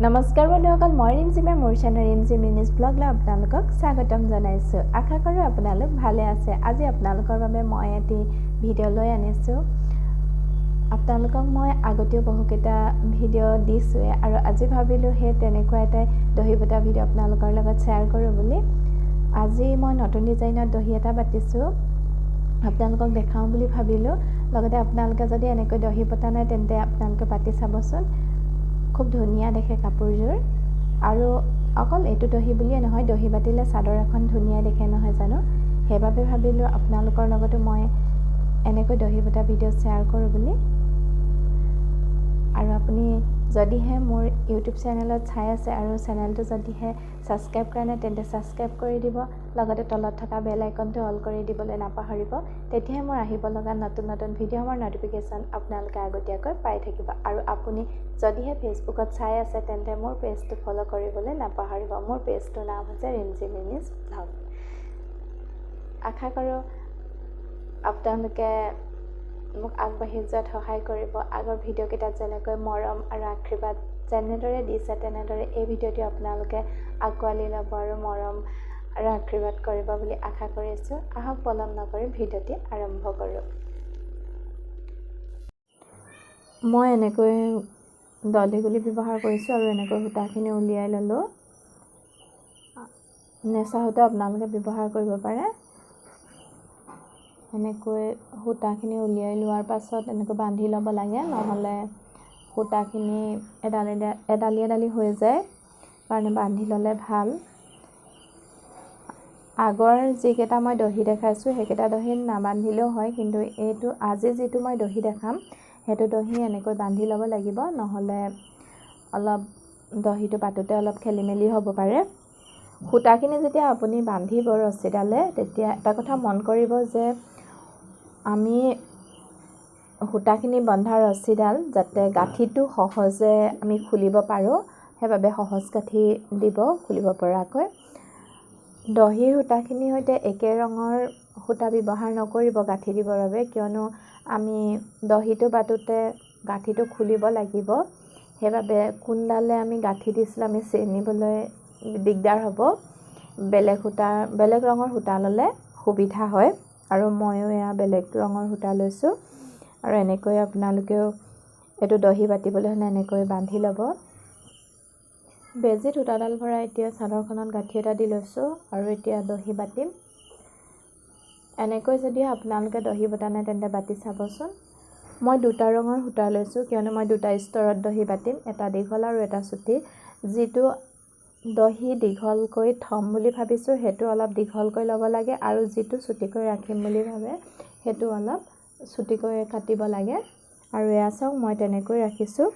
নমস্কাৰ বন্ধুসকল, মই ৰিমজিমে মোৰ চেনেল ৰিমজিম মিনিজ ব্লগলৈ আপোনালোকক স্বাগতম জনাইছোঁ। আশা কৰোঁ আপোনালোক ভালে আছে। আজি আপোনালোকৰ বাবে মই এটি ভিডিঅ' লৈ আনিছোঁ। আপোনালোকক মই আগতেও বহুকেইটা ভিডিঅ' দিছোঁৱে আৰু আজি ভাবিলোঁ সেই তেনেকুৱা এটাই দহি বটা ভিডিঅ' আপোনালোকৰ লগত শ্বেয়াৰ কৰোঁ বুলি। আজি মই নতুন ডিজাইনত দহি এটা বাতিছোঁ, আপোনালোকক দেখাওঁ বুলি ভাবিলোঁ। লগতে আপোনালোকে যদি এনেকৈ দহি বটা নাই তেন্তে আপোনালোকে বাতি চাবচোন, খুব ধুনীয়া দেখে কাপোৰযোৰ। আৰু অকল এইটো দহি বুলিয়ে নহয়, দহি বাতিলে চাদৰ এখন ধুনীয়া দেখে নহয় জানো? সেইবাবে ভাবিলোঁ আপোনালোকৰ লগতো মই এনেকৈ দহি বটা ভিডিঅ' শ্বেয়াৰ কৰোঁ বুলি। আৰু আপুনি যদিহে মোৰ ইউটিউব চেনেলত চাই আছে আৰু চেনেলটো যদিহে ছাবস্ক্ৰাইব কৰা নাই তেন্তে ছাবস্ক্ৰাইব কৰি দিব, লগতে তলত থকা বেল আইকনটো অল কৰি দিবলৈ নাপাহৰিব। তেতিয়াহে মোৰ আহিব লগা নতুন নতুন ভিডিঅ'সমূহৰ ন'টিফিকেশ্যন আপোনালোকে আগতীয়াকৈ পাই থাকিব। আৰু আপুনি যদিহে ফেচবুকত চাই আছে তেন্তে মোৰ পেজটো ফ'ল' কৰিবলৈ নাপাহৰিব। মোৰ পেজটোৰ নাম হৈছে ৰিমজিম মিনিজ ব্লগ। আশা কৰোঁ আপোনালোকে মোক আগবাঢ়ি যোৱাত সহায় কৰিব। আগৰ ভিডিঅ'কেইটাত যেনেকৈ মৰম আৰু আশীৰ্বাদ যেনেদৰে দিছে তেনেদৰে এই ভিডিঅ'টো আপোনালোকে আঁকোৱালি ল'ব আৰু মৰম আৰু আশীৰ্বাদ কৰিব বুলি আশা কৰিছোঁ। আহক পলম নকৰি ভিডিঅ'টি আৰম্ভ কৰোঁ। মই এনেকৈ দলি গুলি ব্যৱহাৰ কৰিছোঁ আৰু এনেকৈ সূতাখিনি উলিয়াই ল'লোঁ। নেচা সূতা আপোনালোকে ব্যৱহাৰ কৰিব পাৰে। এনেকৈ সূতাখিনি উলিয়াই লোৱাৰ পাছত এনেকৈ বান্ধি ল'ব লাগে, নহ'লে সূতাখিনি এডাল এডালি এডালি হৈ যায়, কাৰণে বান্ধি ল'লে ভাল। আগৰ যিকেইটা মই দহি দেখাইছোঁ সেইকেইটা দহি নাবান্ধিলেও হয়, কিন্তু এইটো আজি যিটো মই দহি দেখাম সেইটো দহি এনেকৈ বান্ধি ল'ব লাগিব, নহ'লে অলপ দহিটো পাতোঁতে অলপ খেলি মেলি হ'ব পাৰে। সূতাখিনি যেতিয়া আপুনি বান্ধিব ৰছীডালে, তেতিয়া এটা কথা মন কৰিব যে আমি সূতাখিনি বন্ধা ৰছীডাল যাতে গাঁঠিটো সহজে আমি খুলিব পাৰোঁ, সেইবাবে সহজ গাঁঠি দিব খুলিব পৰাকৈ। দহিৰ সূতাখিনিৰ সৈতে একে ৰঙৰ সূতা ব্যৱহাৰ নকৰিব গাঁঠি দিবৰ বাবে, কিয়নো আমি দহিটো বাটোতে গাঁঠিটো খুলিব লাগিব, সেইবাবে কোনডালে আমি গাঁঠি দিছিলোঁ আমি চিনিবলৈ দিগদাৰ হ'ব। বেলেগ সূতা, বেলেগ ৰঙৰ সূতা ল'লে সুবিধা হয়। আৰু ময়ো এয়া বেলেগ ৰঙৰ সূতা লৈছোঁ। আৰু এনেকৈ আপোনালোকেও এইটো দহি বাতিবলৈ হ'লে এনেকৈ বান্ধি ল'ব। বেজীত সূতাডাল ভৰাই এতিয়া চাদৰখনত গাঁঠি এটা দি লৈছোঁ আৰু এতিয়া দহি বাতিম। এনেকৈ যদি আপোনালোকে দহি বটা নাই তেন্তে বাতি চাবচোন। মই দুটা ৰঙৰ সূতা লৈছোঁ, কিয়নো মই দুটা স্তৰত দহি বাতিম, এটা দীঘল আৰু এটা চুটি। যিটো দহি দীঘলকৈ থ'ম বুলি ভাবিছোঁ সেইটো অলপ দীঘলকৈ ল'ব লাগে, আৰু যিটো চুটিকৈ ৰাখিম বুলি ভাবে সেইটো অলপ চুটিকৈ কাটিব লাগে। আৰু এয়া চাওক, মই তেনেকৈ ৰাখিছোঁ।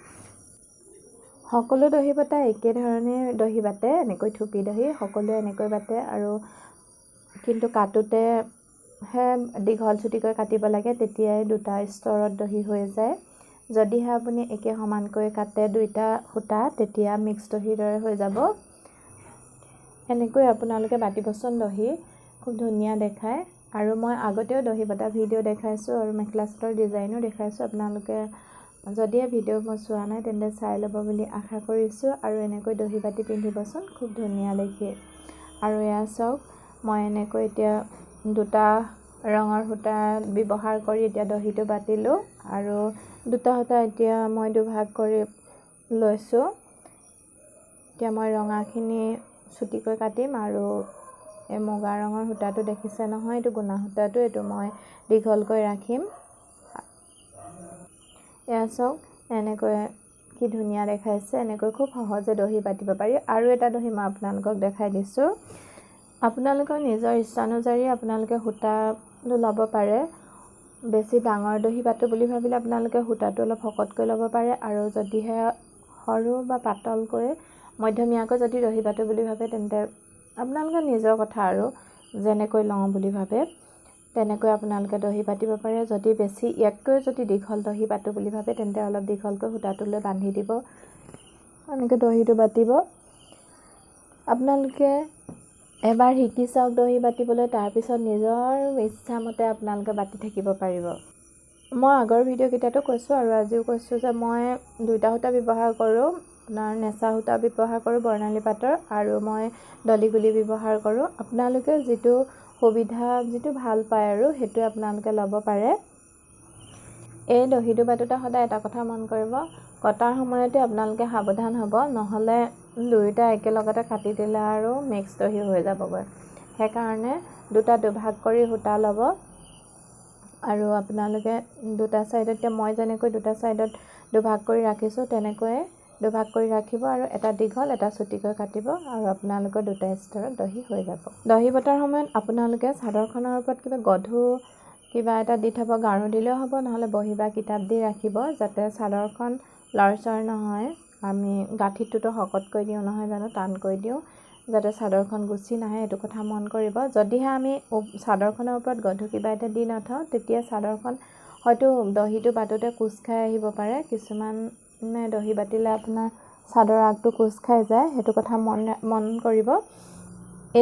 সকলো দহি বটা একেধৰণে দহি বাটে, এনেকৈ থুপি দহি সকলোৱে এনেকৈ বাটে, আৰু কিন্তু কাটোতেহে দীঘল চুটিকৈ কাটিব লাগে, তেতিয়াই দুটা স্তৰত দহি হৈ যায়। যদিহে আপুনি একে সমানকৈ কাটে দুইটা সূতা, তেতিয়া মিক্স দহিৰ দৰে হৈ যাব। এনেকৈ আপোনালোকে বাতিবচোন দহি, খুব ধুনীয়া দেখায়। আৰু মই আগতেও দহি বটা ভিডিঅ' দেখাইছোঁ আৰু মেখেলা চাদৰ ডিজাইনো দেখাইছোঁ। আপোনালোকে যদিহে ভিডিঅ' মই চোৱা নাই তেন্তে চাই ল'ব বুলি আশা কৰিছোঁ। আৰু এনেকৈ দহি বাতি পিন্ধিবচোন, খুব ধুনীয়া দেখি। আৰু এয়া চাওক, মই এনেকৈ এতিয়া দুটা ৰঙৰ সূতা ব্যৱহাৰ কৰি এতিয়া দহিটো বাতিলোঁ। আৰু দুটা সূতা এতিয়া মই দুভাগ কৰি লৈছোঁ। এতিয়া মই ৰঙাখিনি চুটিকৈ কাটিম আৰু এই মুগা ৰঙৰ সূতাটো দেখিছে নহয়, এইটো গুণা সূতাটো, এইটো মই দীঘলকৈ ৰাখিম। এয়া চাওক, এনেকৈ কি ধুনীয়া দেখাইছে। এনেকৈ খুব সহজে দহি বাতিব পাৰি। আৰু এটা দহি মই আপোনালোকক দেখাই দিছোঁ। আপোনালোকৰ নিজৰ ইচ্ছানুযায়ী আপোনালোকে সূতাটো ল'ব পাৰে। বেছি ডাঙৰ দহি বাটো বুলি ভাবিলে আপোনালোকে সূতাটো অলপ শকতকৈ ল'ব পাৰে, আৰু যদিহে সৰু বা পাতলকৈ মধ্যমীয়াকৈ যদি দহি বাটো বুলি ভাবে তেন্তে আপোনালোকৰ নিজৰ কথা আৰু যেনেকৈ লওঁ বুলি ভাবে তেনেকৈ আপোনালোকে দহি বাতিব পাৰে। যদি বেছি ইয়াতকৈ যদি দীঘল দহি বাটো বুলি ভাবে তেন্তে অলপ দীঘলকৈ সূতাটো লৈ বান্ধি দিব, এনেকৈ দহিটো বাতিব। আপোনালোকে এবাৰ শিকি চাওক দহি বাতিবলৈ, তাৰপিছত নিজৰ ইচ্ছামতে আপোনালোকে বাতি থাকিব পাৰিব। মই আগৰ ভিডিঅ'কেইটাতো কৈছোঁ আৰু আজিও কৈছোঁ যে মই দুইটা সূতা ব্যৱহাৰ কৰোঁ। আপোনাৰ নেচা সূতা ব্যৱহাৰ কৰোঁ বৰ্ণালী পাটৰ, আৰু মই দলিগুলি ব্যৱহাৰ কৰোঁ। আপোনালোকে যিটো সুবিধা, যিটো ভাল পায় আৰু সেইটোৱে আপোনালোকে ল'ব পাৰে। এই দহিটো বাটোতে সদায় এটা কথা মন কৰিব, কটাৰ সময়তে আপোনালোকে সাৱধান হ'ব, নহ'লে দুয়োটা একেলগতে কাটি দিলে আৰু মিক্স দহি হৈ যাবগৈ। সেইকাৰণে দুটা দুভাগ কৰি সূতা ল'ব আৰু আপোনালোকে দুটা ছাইডত, এতিয়া মই যেনেকৈ দুটা ছাইডত দুভাগ কৰি ৰাখিছোঁ তেনেকৈয়ে দুভাগ কৰি ৰাখিব আৰু এটা দীঘল এটা চুটিকৈ কাটিব আৰু আপোনালোকৰ দুটা স্তৰত দহি হৈ যাব। দহি বটাৰ সময়ত আপোনালোকে চাদৰখনৰ ওপৰত কিবা গধুৰ কিবা এটা দি থ'ব, গাৰু দিলেও হ'ব, নহ'লে বহী বা কিতাপ দি ৰাখিব, যাতে চাদৰখন লৰচৰ নহয়। আমি গাঁঠিটোতো শকতকৈ দিওঁ নহয় জানো, টানকৈ দিওঁ, যাতে চাদৰখন গুচি নাহে, এইটো কথা মন কৰিব। যদিহে আমি চাদৰখনৰ ওপৰত গধুৰ কিবা এটা দি নথওঁ, তেতিয়া চাদৰখন হয়তো দহিটো বাটোতে কোচ খাই আহিব পাৰে। কিছুমানে দহি বাতিলে আপোনাৰ চাদৰ আগটো কোচ খাই যায়, সেইটো কথা মন কৰিব।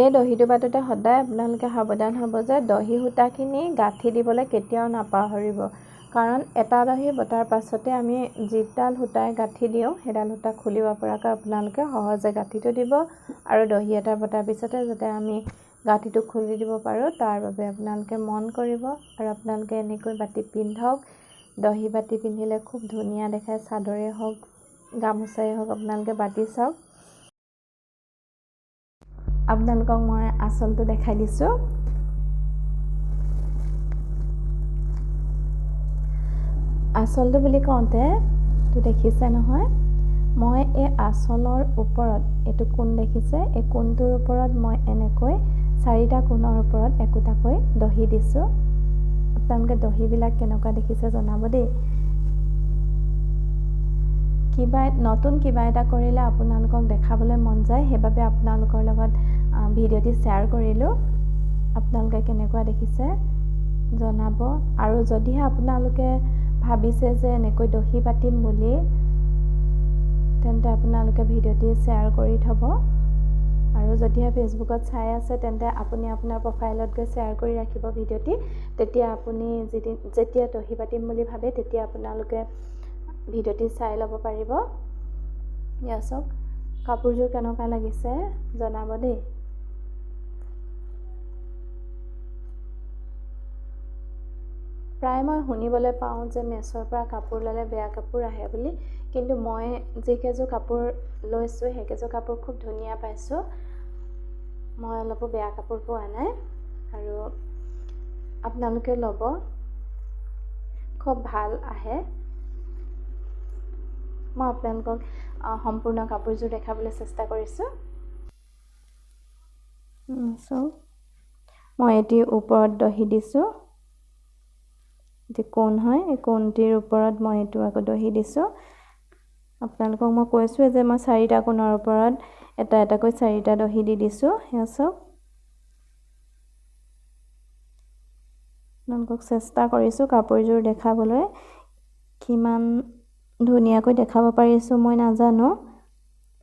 এই দহিটো বাটোতে সদায় আপোনালোকে সাৱধান হ'ব যে দহি সূতাখিনি গাঁঠি দিবলৈ কেতিয়াও নাপাহৰিব, কাৰণ এটা দহি বটাৰ পাছতে আমি যিডাল সূতাই গাঁঠি দিওঁ সেইডাল সূতা খুলিব পৰাকৈ আপোনালোকে সহজে গাঁঠিটো দিব আৰু দহি এটা বটাৰ পিছতে যাতে আমি গাঁঠিটো খুলি দিব পাৰোঁ তাৰ বাবে আপোনালোকে মন কৰিব। আৰু আপোনালোকে এনেকৈ বাতি পিন্ধক, দহি বাতি পিন্ধিলে খুব ধুনীয়া দেখায়, চাদৰে হওক গামোচাই হওক আপোনালোকে বাতি চাওক। আপোনালোকক মই আঁচলটো দেখাই দিছোঁ। আঁচলটো বুলি কওঁতে তো দেখিছে নহয়, মই এই আঁচলৰ ওপৰত এইটো কোণ দেখিছে, এই কোণটোৰ ওপৰত মই এনেকৈ চাৰিটা কোণৰ ওপৰত একোটাকৈ দহি দিছোঁ। আপোনালোকে দহিবিলাক কেনেকুৱা দেখিছে জনাব দেই। কিবা নতুন কিবা এটা কৰিলে আপোনালোকক দেখাবলৈ মন যায়, সেইবাবে আপোনালোকৰ লগত ভিডিঅ'টি শ্বেয়াৰ কৰিলোঁ। আপোনালোকে কেনেকুৱা দেখিছে জনাব। আৰু যদিহে আপোনালোকে ভাবিছে যে এনেকৈ দহি পাতিম বুলি, তেন্তে আপোনালোকে ভিডিঅ'টি শ্বেয়াৰ কৰি থ'ব। আৰু যদিহে ফেচবুকত চাই আছে তেন্তে আপুনি আপোনাৰ প্ৰফাইলত গৈ শ্বেয়াৰ কৰি ৰাখিব ভিডিঅ'টি। তেতিয়া আপুনি যেতিয়া দহি পাতিম বুলি ভাবে তেতিয়া আপোনালোকে ভিডিঅ'টি চাই ল'ব পাৰিব। এয়া চাওক কাপোৰযোৰ কেনেকুৱা লাগিছে জনাব দেই। প্ৰায় মই শুনিবলৈ পাওঁ যে মেছৰ পৰা কাপোৰ ল'লে বেয়া কাপোৰ আহে বুলি, কিন্তু মই যিকেইযোৰ কাপোৰ লৈছোঁ সেইকেইযোৰ কাপোৰ খুব ধুনীয়া পাইছোঁ, মই অলপো বেয়া কাপোৰ পোৱা নাই। আৰু আপোনালোকে ল'ব, খুব ভাল আহে। মই আপোনালোকক সম্পূৰ্ণ কাপোৰযোৰ দেখাবলৈ চেষ্টা কৰিছোঁ। মই এটি ওপৰত দহি দিছোঁ, এইটো কোণ হয়, এই কোণটিৰ ওপৰত মই এইটো আকৌ দহি দিছোঁ। আপোনালোকক মই কৈছোঁৱে যে মই চাৰিটা কোণৰ ওপৰত এটা এটাকৈ চাৰিটা দহি দি দিছোঁ। সেয়া চাওক, আপোনালোকক চেষ্টা কৰিছোঁ কাপোৰযোৰ দেখাবলৈ, কিমান ধুনীয়াকৈ দেখাব পাৰিছোঁ মই নাজানো,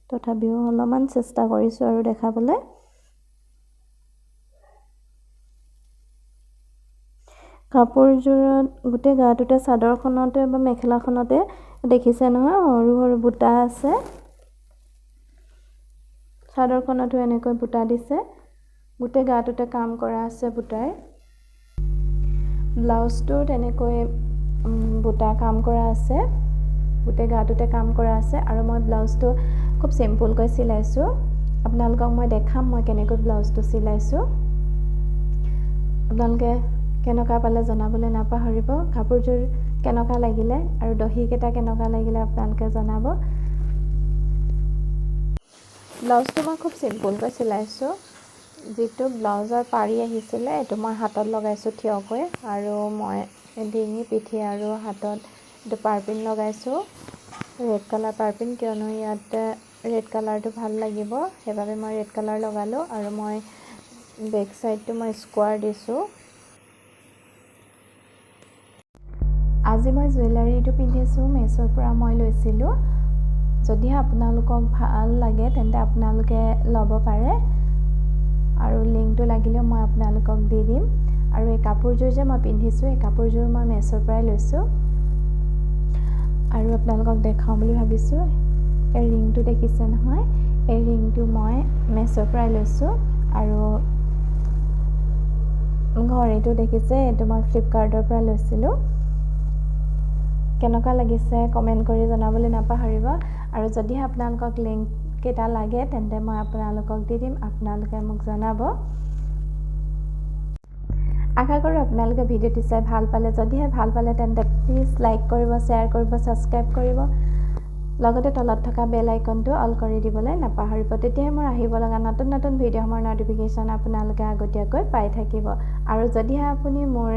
তথাপিও অলপমান চেষ্টা কৰিছোঁ আৰু দেখাবলৈ। কাপোৰযোৰত গোটেই গাটোতে চাদৰখনতে বা মেখেলাখনতে দেখিছে নহয় সৰু সৰু বুটা আছে, চাদৰখনতো এনেকৈ বুটা দিছে, গোটেই গাটোতে কাম কৰা আছে বুটাৰ। ব্লাউজটো তেনেকৈ বুটা কাম কৰা আছে, গোটেই গাটোতে কাম কৰা আছে। আৰু মই ব্লাউজটো খুব চিম্পুলকৈ চিলাইছোঁ, আপোনালোকক মই দেখাম মই কেনেকৈ ব্লাউজটো চিলাইছোঁ। আপোনালোকে কেনেকুৱা পালে জনাবলৈ নাপাহৰিব। কাপোৰযোৰ কেনেকুৱা লাগিলে আৰু দহিকেইটা কেনেকুৱা লাগিলে আপোনালোকে জনাব। ব্লাউজটো মই খুব চিম্পুলকৈ চিলাইছোঁ। যিটো ব্লাউজৰ পাৰি আহিছিলে এইটো মই হাতত লগাইছোঁ থিয়কৈ, আৰু মই ডিঙি পিঠি আৰু হাতত এইটো পাৰপিন লগাইছোঁ, ৰেড কালাৰ পাৰপিন, কিয়নো ইয়াত ৰেড কালাৰটো ভাল লাগিব সেইবাবে মই ৰেড কালাৰ লগালোঁ। আৰু মই বেক চাইডটো মই স্কোৱাৰ দিছোঁ। আজি মই জুৱেলাৰীটো পিন্ধিছোঁ, মেছৰ পৰা মই লৈছিলোঁ। যদিহে আপোনালোকক ভাল লাগে তেন্তে আপোনালোকে ল'ব পাৰে, আৰু লিংকটো লাগিলেও মই আপোনালোকক দি দিম। আৰু এই কাপোৰযোৰ যে মই পিন্ধিছোঁ এই কাপোৰযোৰ মই মেছৰ পৰাই লৈছোঁ, আৰু আপোনালোকক দেখাওঁ বুলি ভাবিছোঁ। এই ৰিংটো দেখিছে নহয়, এই ৰিংটো মই মেছ'ৰ পৰাই লৈছোঁ। আৰু ঘড়ীটো দেখিছে, এইটো মই ফ্লিপকাৰ্টৰ পৰা লৈছিলোঁ। কেনেকুৱা লাগিছে কমেণ্ট কৰি জনাবলৈ নাপাহৰিব। আৰু যদিহে আপোনালোকক লিংককেইটা লাগে তেন্তে মই আপোনালোকক দি দিম, আপোনালোকে মোক জনাব। আশা কৰোঁ আপোনালোকে ভিডিঅ'টি চাই ভাল পালে। যদিহে ভাল পালে তেন্তে প্লিজ লাইক কৰিব, শ্বেয়াৰ কৰিব, ছাবস্ক্ৰাইব কৰিব, লগতে তলত থকা বেল আইকনটো অল কৰি দিবলৈ নাপাহৰিব। তেতিয়াহে মোৰ আহিব লগা নতুন নতুন ভিডিঅ'সমূহৰ ন'টিফিকেশ্যন আপোনালোকে আগতীয়াকৈ পাই থাকিব। আৰু যদিহে আপুনি মোৰ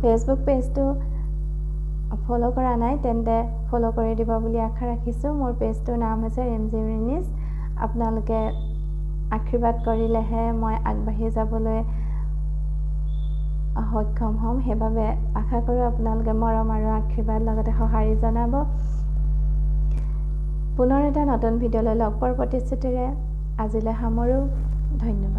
ফেচবুক পেজটো ফ'ল' কৰা নাই তেন্তে ফ'ল' কৰি দিব বুলি আশা ৰাখিছোঁ। মোৰ পেজটোৰ নাম হৈছে ৰিমঝিম ৰিনিজ। আপোনালোকে আশীৰ্বাদ কৰিলেহে মই আগবাঢ়ি যাবলৈ সক্ষম হ'ম, সেইবাবে আশা কৰোঁ আপোনালোকে মৰম আৰু আশীৰ্বাদ লগতে সঁহাৰি জনাব। পুনৰ এটা নতুন ভিডিঅ'লৈ লগ পোৱাৰ প্ৰতিশ্ৰুতিৰে আজিলৈ সামৰোঁ। ধন্যবাদ।